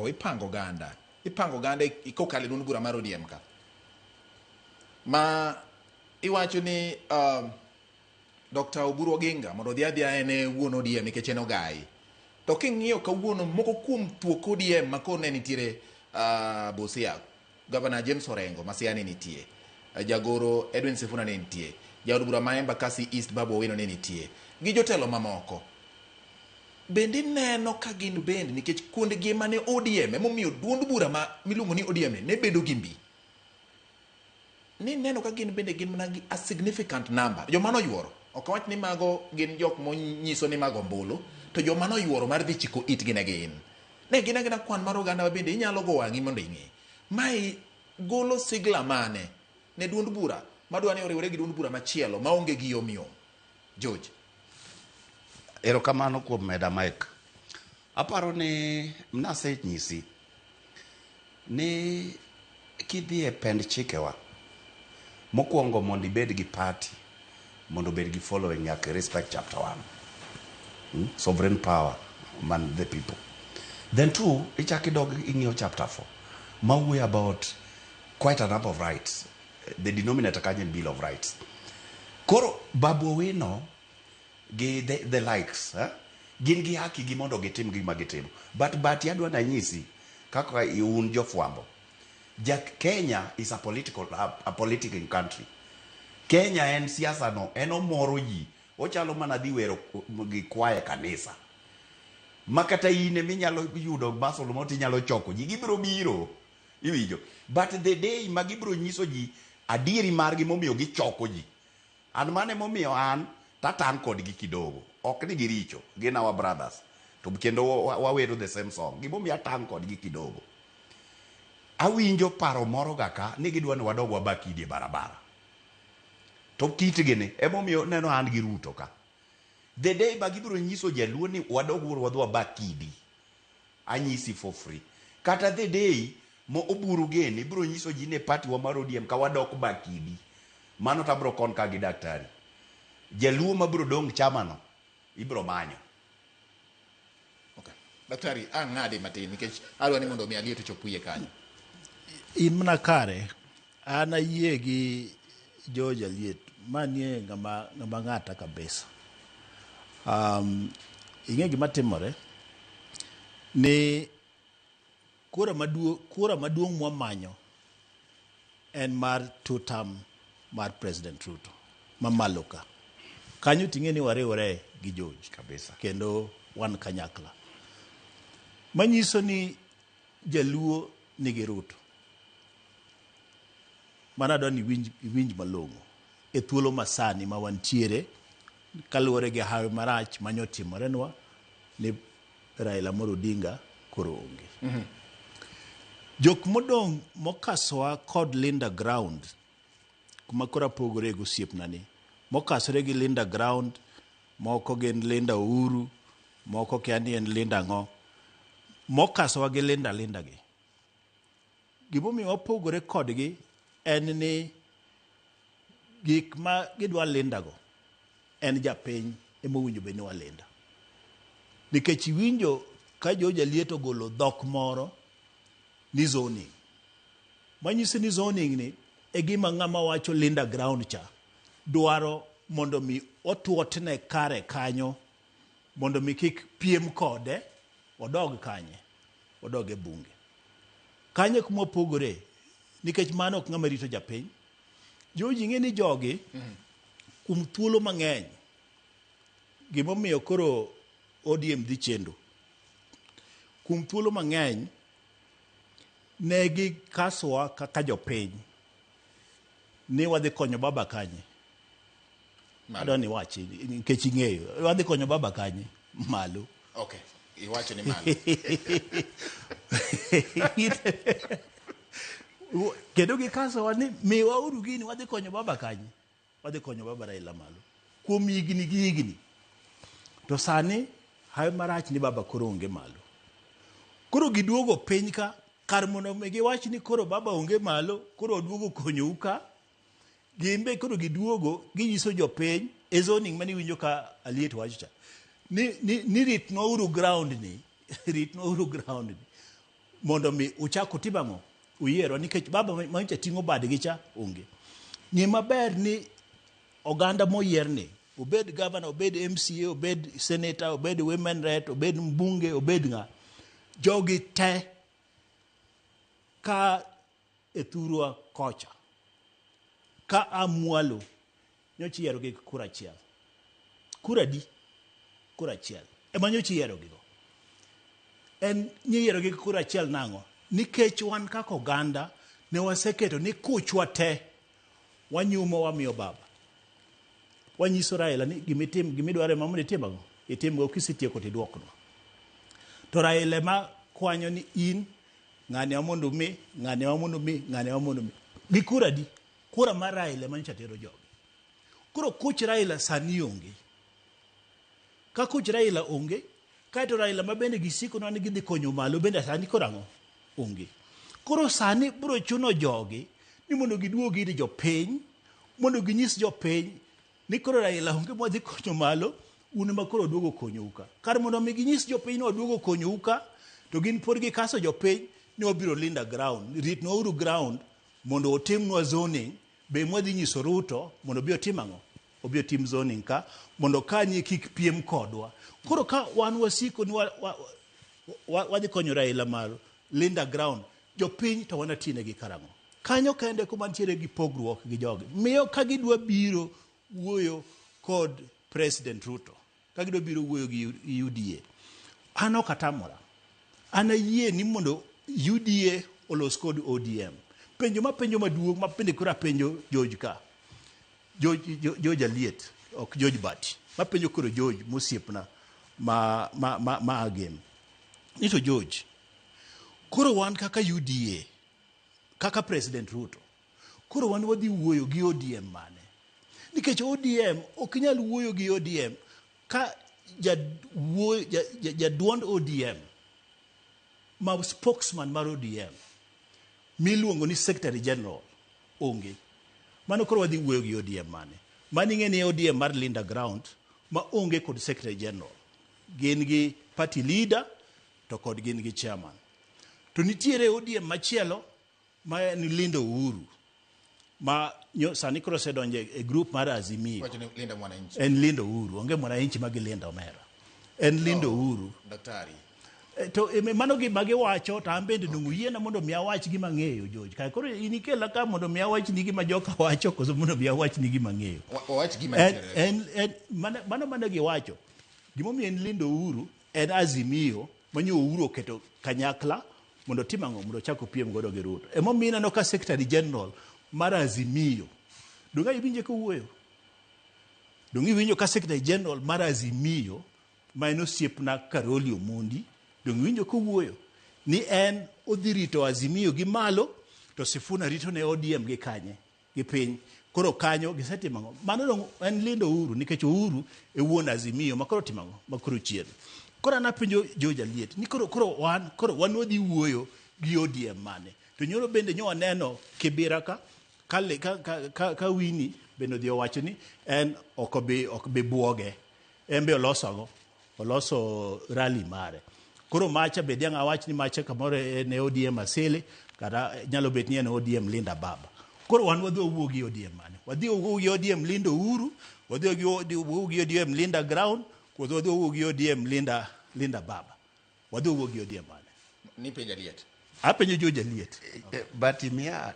ipango oganda. Ipango oganda kokalo e duond bura mar ODM ka. Ma iwacho ni Dr. Oburu Oginga mondo odhi adhiya en e wuon ODM nikech en ogayi. To king'iyo kawuono moko kuom thuok ODM ma koro ne nitiere Busia, Governor James Orengo ma Siaya ne nitie, Jagoro Edwin Sifuna ne nitie, jaod bura ma Embakasi East Babu Owino ne nitie, gi jotelo mamoko. Bende ineno ka gin bende nikech kuondgi ema ne ODM emomiyo duond bura ma miluongo ni ODM ni ne bedo gi mbi. Ni neno ka gin bende gin mana gi a significant number. Joma noyuoro, ok awach ni mago gin jok monyiso ni mago ombulu, to joma noyuoro mar dhi chiko itgi ne gin. Ne gin agina kwan mar oganda ma bende inyalo go wang'i mondo ing'e. Mae golo sigla mane ne duond bura madwa ni oriwre gi duond bura machielo maonge gi yom yom. George. Erokamano kuom meda mic. Aparo ni nasenyisi ni kidhi e pend chikewa, mokwongo mondo ibed gi party, mondo obed gi following nyaka i respect chapter 1. Sovereign power man the people. Then two, ichak idog ing'iyo chapter 4 mawuoyo about quite a number of rights. The denominator kanyo en Bill of Rights. Koro Babu Owino gi the likes, eh? Gin gi haki gi mondo gitim gima gitimo. But adwa nanyisi kaka un jofwambo. Ja Kenya is a political country. Kenya en siasa no, en omoro ji. Ochalo mana dhi wero gi kwaya kanisa. Ma kata in eminyalo yudo muscle moro tinyalo choko ji, gibiro biro. Iwinjo? But the day ma gibiro nyiso ji adieri margi momiyo gichoko ji. An mano emomiyo an tatang' kodgi kidogo. Ok ni giricho, gin our brothers. To kendo wawero the same song. Gimomiyo atang' kodgi kidogo. Awinjo paro moro ga ka ni gidwa ni wadog waba kidi e barabara. To kitgi ni emomiyo neno an gi Ruto ka. The day ma gibiro nyiso jaluo ni wadog uru wadhi waba kidi. Anyisi for free. Kata the day mo Oburu geni ibiro nyiso ji ni party wa mar ODM ka wadok ba kidi. Mano to abiro kon ka gi daktari. Jaluo mabiro dong' chama no ibiro manyo. Okay. Daktari, ang' ng'adi matin nikech adwa ni mondo mi aliet ochop wiye kanyo. In mana kare, an ayie gi George Aliet, manie ng'ama ng'ata kabisa. Ing'e gima timore ni kura maduong' mwamanyo en mar two term mar President Ruto mamalo ka. Kanyo ting'e ni wariwore gi George kabisa. Kendo wan kanyakla. Manyiso ni jaluo nigi Ruto. Mano adwa ni iwinj malong'o. E thuolo masani ma wantiere, kaluwore gi hawi marach manyotimorenwa ni Raila Amolo Odinga koro onge. Jok modong' mokasowa kod Linda Ground, kuma koro apogore gi osiepna ni, mokasore gi Linda Ground, moko gin Linda Uhuru, moko kia ni en Linda ang'o, mokasowa gi Linda Linda gi. Gimomiyo wapogore kodgi en ni gik ma gidwa linda go en japiny emowinjo bed ni walinda. Nikech iwinjo ka George Aliet ogolo dhok moro ni zoning. Manyiso ni zoning ni e gima ng'ama wacho Linda Ground cha dwaro mondo mi otuotne kare kanyo mondo mi kik piem kode odog kanye, odog e bunge. Kanyo kuma opogore nikech mano ok ng'ama rito japiny. George ing'e ni jogi kuom thuolo mang'eny gimomiyo koro ODM dhi chendo. Kuom thuolo mang'eny ne gikasowa kaka jopiny ni wadhi konyo baba kanye. Adwa ni iwachi nikech ing'eyo. Wadhi konyo baba kanye? Malo. Okay. Iwacho ni malo. Kendo gikasowa ni miwauru gini wadhi konyo baba kanye? Wadhi konyo baba Raila malo. Kuom higni gi higni. To sani hawi marach ni baba koro onge malo. Koro giduogo piny ka kar mondo mi giwach ni koro baba onge malo, koro oduogo konyou ka. Gin be koro giduogo ginyiso jopiny e zoning mane iwinjo ka Aliet wacho cha. Ni ritnwa uru ground ni, ritnwa uru ground ni. Mondo mi uchak utim ang'o? Uyierwa nikech baba manyocha ting'o badgi cha onge. Ng'e maber ni oganda moyierni, obed governor, obed MCA, obed senator, obed women rep, obed mbunge, obed ng'a, jogi te ka e thurwa kocha ka a mwalo nyocha iyiero gi kura achiel. Kura di? Kura achiel. Ema nyocha iyiero gigo. En nyiyiero gi kura achiel nang'o? Nikech wan kaka oganda ne waseketo ni kuchwa te wanyumo wamiyo baba. Wanyiso Raila ni gimitim gimidwaro ema mondo itim ang'o? Itimgo kisetieko tiduoknwa. To Raila ema kwanyo ni in ng'ani ema mondo mi, ng'ani ema mondo mi, ng'ani ema mondo mi. Gi kura di? Kura mar Raila ema nyocha tero jogi. Koro kuch Raila sani onge. Ka kuch Raila onge, kaeto Raila ma bende gisiko ni gidhi konyo malo bende sani koro ang'o? Onge. Koro sani biro chuno jogi ni mondo giduog ir jopiny, mondo ginyis jopiny ni koro Raila onge mwadhi konyo malo, un ema koro oduogo konyou ka. Kar mondo mi ginyis jopiny ni waduogo konyou ka, to gin pod gikaso jopiny ni wabiro linda ground. Ritnwa uru ground mondo otimnwa zoning, be mwadhi nyiso Ruto mondo obi otim ang'o? Obi otim zoning ka, mondo kanye kik piem kodwa. Koro ka wan wasiko ni wadhi konyo Raila malo, linda ground, jopiny to wanatinegi karang'o? Kanyo kende kuma nitiere gi pogruok gi jogi. Miyo ka gidwa biro wuoyo kod President Ruto, ka gidwa biro wuoyo gi UDA, an ok atamora. An ayie ni mondo UDA olos kod ODM. Penjo mapenjo maduong' ma bende koro apenjo George ka. George Aliet, ok George Bati. Mapenjo koro George mosiepna ma agem. Ni to George, koro wan kaka UDA, kaka President Ruto, koro wan wadhi wuoyo gi ODM mane? Nikech ODM ok nyal wuoyo gi ODM ka jaduond ODM ma spokesman mar ODM miluongo ni Secretary General onge. Mano koro wadhi wuoyo gi ODM mane? Mano ing'e ni ODM mar Linda Ground ma onge kod Secretary General. Gin gi party leader to kod gin gi chairman. To nitiere ODM machielo ma en Linda Uhuru ma sani koro osedonjo e group mar Azimio. Wacho ni Linda Mwananchi. En Linda Uhuru, onge Mwananchi ma gilinda omera. En Linda Uhuru. Daktari. To mano gima giwacho to an bende dong' yiena mondo mi awach gima ang'eyo George. Kae koro in ikela ka mondo mi awach ni gima joka wacho koso mondo mi awach ni gima ang'eyo. Wawach gima nitiere. En mano giwacho. Gimomiyo en Linda Uhuru en Azimio manyo Uhuru oketo kanyakla mondo otim ang'o? Mondo ochak opiem godo gi Ruto. Emomiyo ineno ka Secretary General mar Azimio. Donge iwinje kowuoyo? Donge iwinjo ka Secretary General mar Azimio ma en osiepna Karoli Omondi, donge iwinjo kowuoyo ni en odhi rito Azimio gi malo to Sifuna rito ne ODM gi kanye? Gi piny. Koro kanyo gisetimo ang'o? Mano dong en Linda Uhuru nikech Uhuru e wuon Azimio ma koro timo ang'o? Ma koro chien. Koro an apenjo George Aliet ni koro wan wadhi wuoyo gi ODM mane? To nyoro bende nyo waneno Kibira ka Winnie bende odhi owacho ni en ok bi buoge. En be oloso ang'o? Oloso rally mare. Koro macha be diang' awach ni macha kamoro en ODM Asili kata nyalo bet ni en ODM Linda Baba. Koro wan wadhi wawuo gi ODM mane? Wadhi wawuo gi ODM Linda Uhuru, wadhi wawuo gi ODM Linda Ground, koso wadhi wawuo gi ODM Linda Baba. Wadhi wawuo gi ODM mane? Ni penjo Aliet. Apenjo George Aliet. But imiya